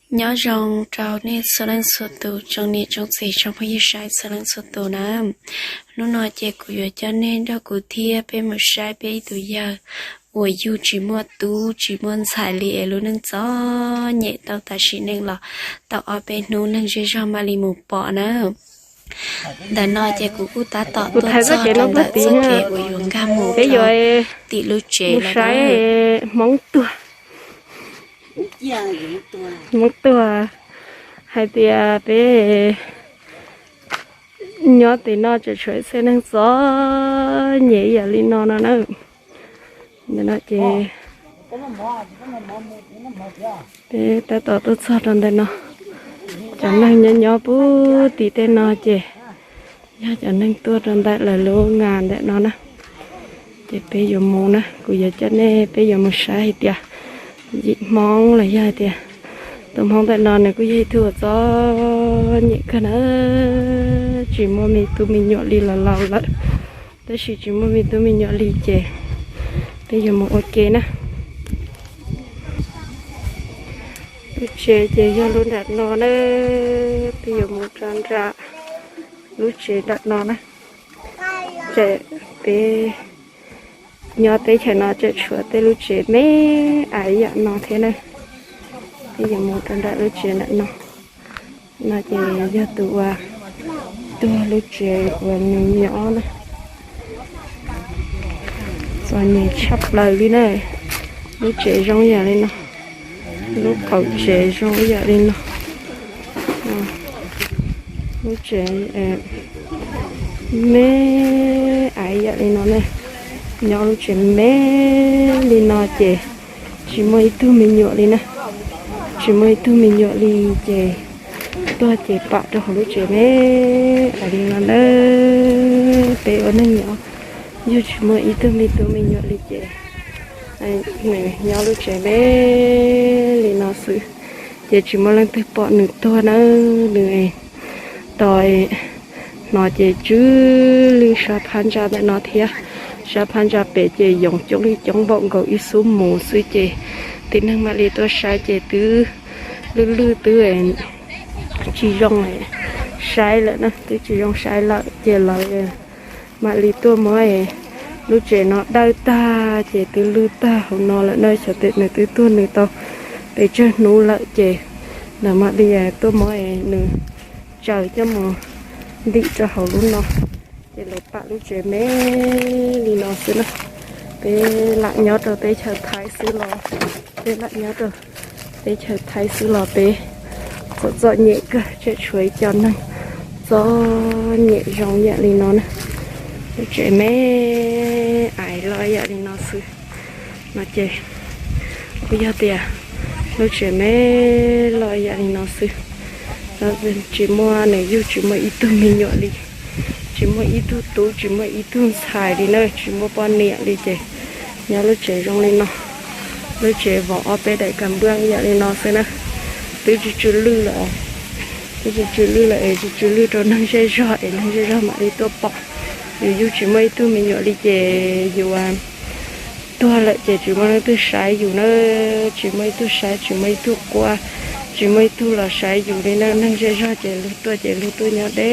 Nyob zoo rau nej txhua leej txhua tus, tsoom niam tsoom txiv tsoom phooj ywg saib txhua leej txhua tus na. Hnub no ces kuv yuav coj nej nrog kuv thiab peb mus saib peb ib tug yawg uas yug tsis muaj tub tsis muaj ntxhais li es lub neej txom nyem tau tas sim neej los tau ob peb hnub neeg zej zog mam li mus pom na. Ntawm no ces kuv kuj tab tom tuaj txog rau ntawm txoj kev uas yuav nkag mus rau tim lub tsev lawm na. Hmoob tuag, Hmoob tuag, hais tias peb nyob tim no tseem tshuav txhia neeg txom nyem ib yam li no no na. Ntawm no ces peb tab tom tuaj txog rau ntawm no, cov neeg nyob nyob puag tim tej no ces yog cov neeg tuaj rau ntawm lawv lub nga ntawm no na. Ces peb yuav mus na, kuv yuav coj nej peb yuav mus saib hais tias yim Hmoob los yog hais tias tus Hmoob ntawm no nws kuj yog ib tug uas txom nyem kawg na, tsis muaj me tub me nyuam li los laus lawm, tab sis tsis muaj me tub me nyuam li ces peb yuav mus ua ke na. Lub tsev ces yog lub nram no na, peb yuav mus rau nram lub tsev nram no na. Peb nyob teb chaws no tseem tshuav tej lub tsev me ais yam no thiab na. Peb yuav mus rau nram lub tsev nram no. No ces yog tus uas tuag lub tsev uas nws nyob na. Txom nyem tshaj plaws li na. Lub tsev zoo yam li no, lub qaum tsev zoo yam li no. Lub tsev me ais yam li no na. Nyob lub tsev me li no ces tsis muaj ib tug me nyuam li na. Tsis muaj ib tug me nyuam li ces tuag ces pam rau hauv lub tsev me ais li no na. Peb ua neej nyob yug tsis muaj ib tug me tub me nyuam li ces nws nyob lub tsev me li no xwb, ces tsis muaj leej twg pom nws tuag na. Nws tos hnov ces tsw lwj sab phab ntsa ntawm no thiab, sab phab ntsa pem ces yoov coob li coob npaum nkaus ib xub mus xwb ces tib neeg mam li tuaj saib ces twb lwj lwj twb tsis zoo saib lawm na, twb tsis zoo saib lawm ces lawv mam li tuaj muab lub tsev no dawj tag ces twb lwj tag hauv no lawm na. Xyov tes nws twb tuag nws tau pes tsawg hnub lawm ces lawv mam li tuaj muab nws tsaws coj mus ntim rau hauv lub no, ces lawv pam lub tsev me li no xwb na. Peb lam nyob rau teb chaws Thaib xwb los, peb lam nyob rau teb chaws Thaib xwb los peb txom txom nyem kawg, tseem tshuav ib co neeg txom nyem zoo yam li no na. Lub tsev me ais loj yam li no xwb. No ces kuj yog tias lub tsev me loj yam li no xwb, tsis muaj, nws yug tsis muaj ib tug me nyuam li, tsis muaj ib tug tub tsis muaj ib tug ntxhais li na, tsis muaj poj niam li ces nyob lub tsev zoo li no. Lub tsev vov ob peb daim kav nplooj yam li no xwb na. Twb tsw tsw lwj lawm, twb tsw tsw lwj lawm es tsw tsw lwj rau neeg zej zog es neeg zej zog mam li tuaj pom. Yus yug tsis muaj ib tug me nyuam li ces yus tuag lawm ces tsis muaj leej twg saib yus na, tsis muaj ib tug saib, tsis muaj ib tug quaj, tsis muaj ib tug los saib yus li na. Neeg zej zog ces luag tuaj ces luag tuaj nyob deb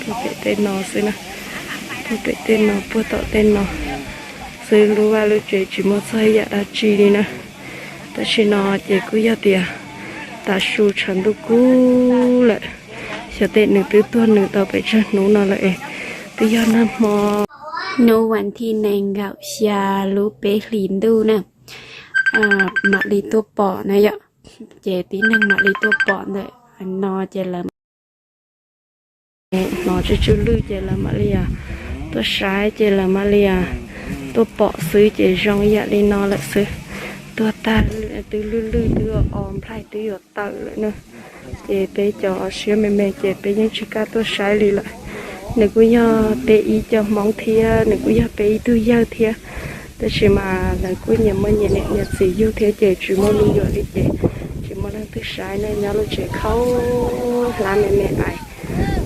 puag pem tej no xwb na, puag pem tej no puag tom tej no xwb. Lub vaj lub tsev tsis muaj txog ib yam dab tsi li na. Tam sim no ces kuj yog tias tav su tshav ntuj kub lawm, xyov tes nws twb tuag nws tau pes tsawg hnub no lawm es twb yog nag hmo hnub vas thib nees nkaum xya lub peb hlis ntuj na, mam li tuaj pom na yom. Ces tib neeg mam li tuaj pom ntawm no ces lawv hnov tsw tsw lwj ces lawv mam li tuaj saib ces lawv mam li tuaj pom xwb ces zoo ib yam li no lawm xwb. Tuag tag twb lwj lwj twb o nplaig twb yuav tawm lawm na. Ces peb cov siab me me ces peb yeej tsis kam tuaj saib li lawm. Nws kuj yog peb ib co Hmoob thiab nws kuj yog peb ib tug yawg thiab, tab sis mas lawv kuj nyias muaj nyias niam nyias txiv yug thiab ces tsis muaj me nyuam li ces tsis muaj leej twg saib na. Nyob lub tsev khaub hlab me me ais,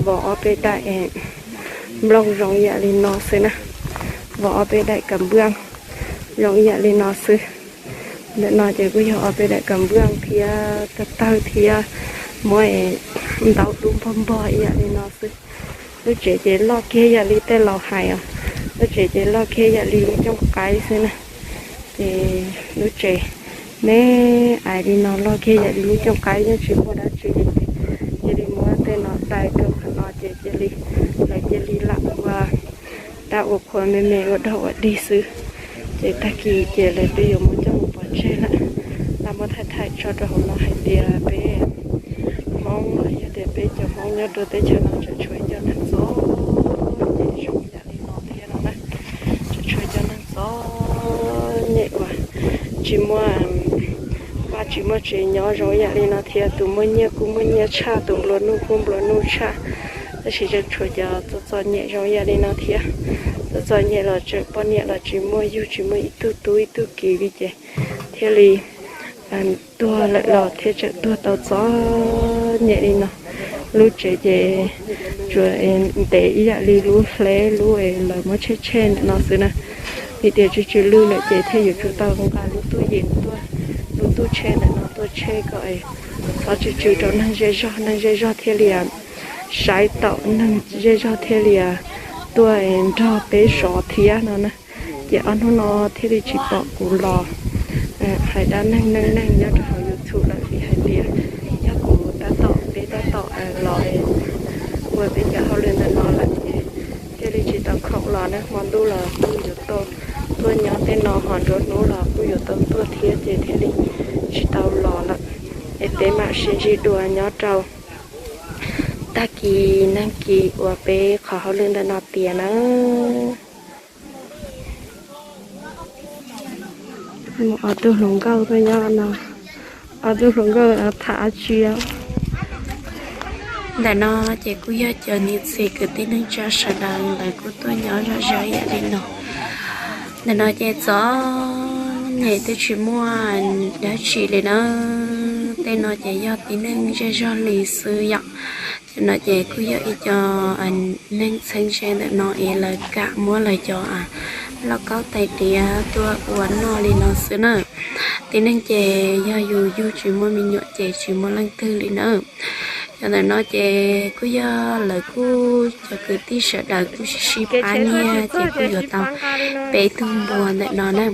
vov ob peb daim nplooj zoo ib yam li no xwb na, vov ob peb daim kav nplooj zoo ib yam li no xwb. Ntawm no ces kuj yog ob peb daim kam nplooj thiab tawg tawg thiab muab ntaub dub npog npog ib yam li no xwb. Lub tsev ces loj kiag yam li tej laus hais os, lub tsev ces loj kiag yam li lub cooj qaib xwb na. Ces lub tsev me ais li no loj kiag yam li lub cooj qaib, yeej tsis muaj dab tsi li ces cia li muab tej no dai rau qhov no ces cia li, lawv cia li lam ua dab ua qhua me me ua dog ua dig xwb. Ces tag kis ces lawv twb yuav muab coj mus pov tseg lawm. Lam muab thaij thaij tso rau hauv no hais tias peb Hmoob los yog tias peb cov Hmoob nyob rau teb chaws no tseem tshuav ib co neeg txom nyem zoo yam li no thiab no na. Tseem tshuav cov neeg txom nyem uas tsis muaj vaj tsis muaj tsev nyob zoo yam li no thiab. Tus muaj nyiaj kuj muaj nyiaj tshaj, tus nplua nuj kuj nplua nuj tshaj, tab sis tseem tshuav cov txom txom nyem zoo yam li no thiab. Txom txom nyem los tseem poj niam los tsis muaj, yug tsis muaj ib tug tub ib tug kiv li ces thiaj li tuag lawm los thiaj tseem tuag tau txom nyem li no. Lub tsev ces tsuas ntev ib yam li lub hleb lub es lawv muab tshem tshem ntawm no xwb na. Vim tias tsw tsw lwj lawm ces thiaj yuav tsum tau nqa lub tuj yem tuaj, lub tuj tsheb ntawm no tuaj tsheb kom txhob tsw tsw rau neeg zej zog. Neeg zej zog thiaj li saib taum, neeg zej zog thiaj li tuaj nrog peb zov thiab no na. Ces ob hnub no thiaj li tsis pom kuv los hais dab neeg neej neeg nyob rau hauv YouTube lawm vim hais tias yog kuv tab tom, peb tab tom los ua peb cov hauj lwm ntawm no lawm ces thiaj li tsis tau khoom los na. Hmo ntuj los kuj yuav tau tuaj nyob tej no, ho nruab hnub los kuj yuav tau tuaj thiab ces thiaj li tsis tau los lawm. Es peb mam sib ntsib dua nyob rau tag kis neeg kis uas peb qhov hauj lwm ntawm no tiav na. Mus ob tug hluas nkauj tuaj nyob no, ob tug hluas nkauj tham dab tsi. Ntawm no ces kuj yog cov niam txiv kwv tij neej tsa sawv daws lawv kuj tuaj nyob zom zaws ib yam li no. Ntawm no ces txom nyem twb tsis muaj dab tsi li na. Tej no ces yog tib neeg zej zog li xwb yom. Cov no ces kuj yog ib co neeg txheeb ze ntawm no es lawv kam muab lawv cov lauj kaub tais diav tuaj ua noj li no xwb na. Tib neeg ces yog yus yug tsis muaj me nyuam ces tsis muaj leej twg li na. Cov ntawm no ces kuj yog lawv kuj cov kwv tij sawv daws kuj sib sib pab nyiaj ces kuj yuav tau peb tug npua ntawm no na.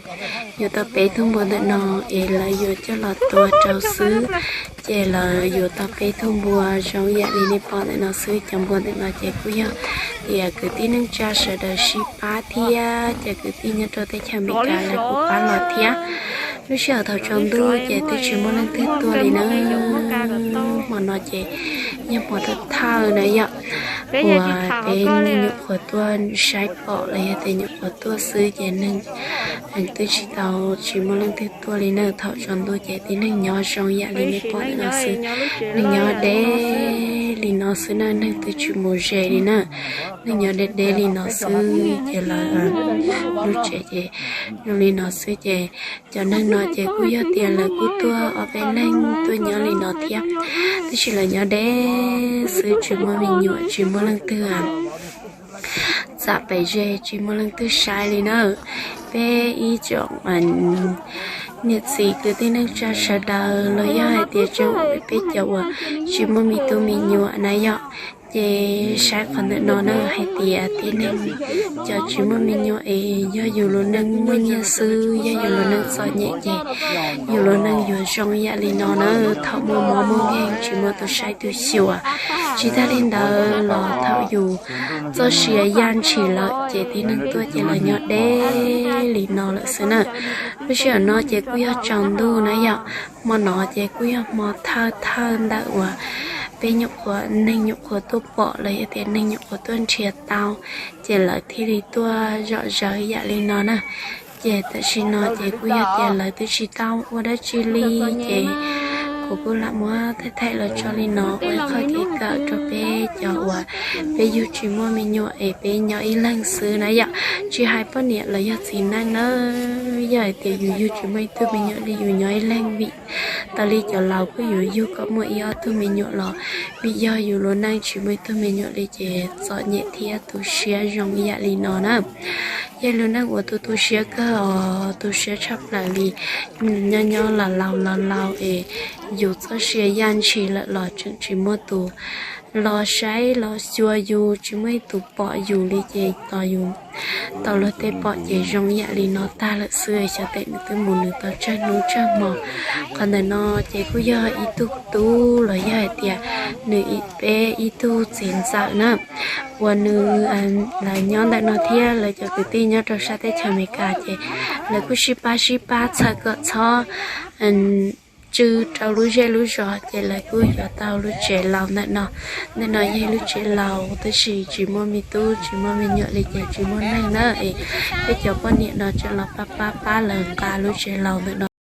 Yuav tau peb tug npua ntawm no es lawv yuav coj los tua rau xwb. Ces lawv yuav tau peb tug npua zoo yam li nej pom ntawm no xwb. Cov npua ntawm no ces kuj yog tias kwv tij neej tsa sawv daws sib pab thiab cov kwv tij nyob rau teb chaws Amelikas lawv kuj pab los thiab. Lub sij hawm thaum tsaus ntuj ces twb tsis muaj leej twg tuaj li na. Hmo no ces yog hmo thawj thawj na yom, uas peb nyuam qhuav tuaj saib pom los yog tias nyuam qhuav tuaj xwb ces neeg twb tsis tau, tsis muaj leej twg tuaj li na. Thaum tsaus ntuj ces tib neeg nyob zoo yam li nej pom ntawm no xwb. Neeg nyob deb li no xwb na, neeg twb tsis mus ze li na. Neeg nyob deb deb li no xwb ces lawv lub tsev ces zoo li no xwb ces cov neeg no ces kuj yog tias lawv kuj tuaj ob peb leeg tuaj nyob li no thiab, tab sis lawv nyob deb xwb tsis muaj me nyuam tsis muaj leej twg txam pem ze tsis muaj leej twg saib li na. Peb ib tsoom niam txiv kwv tij neej tsa sawv daws los yog hais tias tseem peb cov uas tsis muaj me tub me nyuam na yom, ces saib qhov ntawm no na hais tias tib neeg cov tsis muaj me nyuam es yog yus lub neej muaj nyiaj xwb, yog yus lub neej txom nyem ces yus lub neej yuav zoo yam li no na. Thaum muaj mob muaj nkeeg tsis muaj tus saib tus xyuas, tsis tag li ntawd los thaum yus txoj sia yaj ntshis lawm ces tib neeg tuaj ces lawv nyob deb li no lawm xwb na. Lub sij hawm no ces kuj yog tsaus ntuj na yom, hmo no ces kuj yog hmo thawj thawj ntawm uas peb nyuam qhuav, neeg nyuam qhuav tuaj pom los yog tias neeg nyuam qhuav tuaj nrhiav tau, ces lawv thiaj li tuaj zom zaws yam li no na. Ces tam sim no ces kuj yog tias lawv twb tsis tau ua dab tsi li, ces kuv kuj lam muab thaij thaij los tso li no ua ib qho kev kawm rau peb cov uas peb yug tsis muaj me nyuam es peb nyob ib leeg xwb na yom. Tsis hais poj niam los yog txiv neej na, yog hais tias yus yug tsis muaj ib tug me nyuam li yus nyob ib leeg vim tas li cov laus kuj yuav yug kom muaj ib ob tug me nyuam los vim yog yus lub neej tsis muaj ib tug me nyuam li ces txom nyem thiab tu siab zoo ib yam li no na. Yog lub neej uas tu tu siab kawg os, tu siab tshaj plaws li. Nyob nyob los laus los laus es yus txoj sia yaj ntshis lawm los tseem tsis muaj tus los saib los xyuas yus, tsis muaj ib tus pom yus li ces tos yus tau luag tej pom ces zoo yam li no tag lawm xwb. Xyov tes nws twb mus nws tau tsawg hnub tsawg hmo. Qhov ntawm no ces kuj yog ib tug tub los yog hais tias nws peb ib tug txiv ntxawm na, uas nws, lawv nyob ntawm no thiab lawv cov kwv tij nyob rau sab teb chaws Amelikas ces lawv kuj sib pab sib pab txhawm kom txhob tsw rau lub zej lub zos ces lawv kuj yuav tau lub tsev laus ntawm no. Ntawm no yog lub tsev laus tab sis tsis muaj me tub tsis muaj me nyuam li ces tsis muaj neeg na es peb cov poj niam no tseem los pab pab pab lawv nqa lub tsev laus ntawm no.